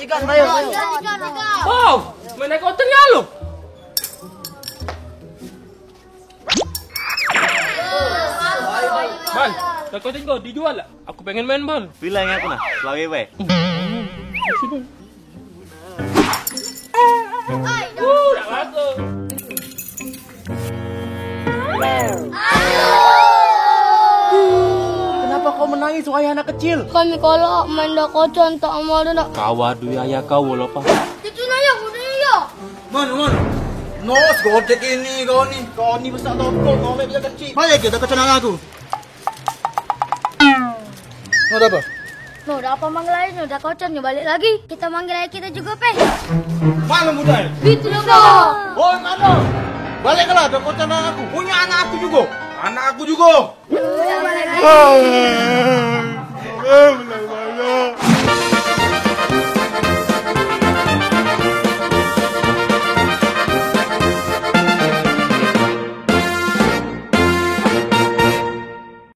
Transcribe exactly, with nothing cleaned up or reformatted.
Ikan, ayo. Wow, main naik konten gak lu? Man, naik konten kau dijual lah. Aku pengen main bal. Bilang aku nah, selawe bae. Kenapa kau menangis, wahai anak kecil? Kami kalah main dak kocan, tak mau dah. Kau adu ayah kau loh, Pak. Itu naya udah iya. Mana, mana? Nos godek ini kau ni. Kau ni besar tokol, kau ambil besar kecil. Balik kita ke channel aku. Mau ada apa? No, dah apa manggil aja, no, dah kocan, no, balik lagi. Kita manggil aja kita juga, Pe. Mana muda? Itu loh, Kak. Oh, mana? Balik lah, dah kocan aku. Punya anak aku juga. Anak aku juga. Udah balik lagi.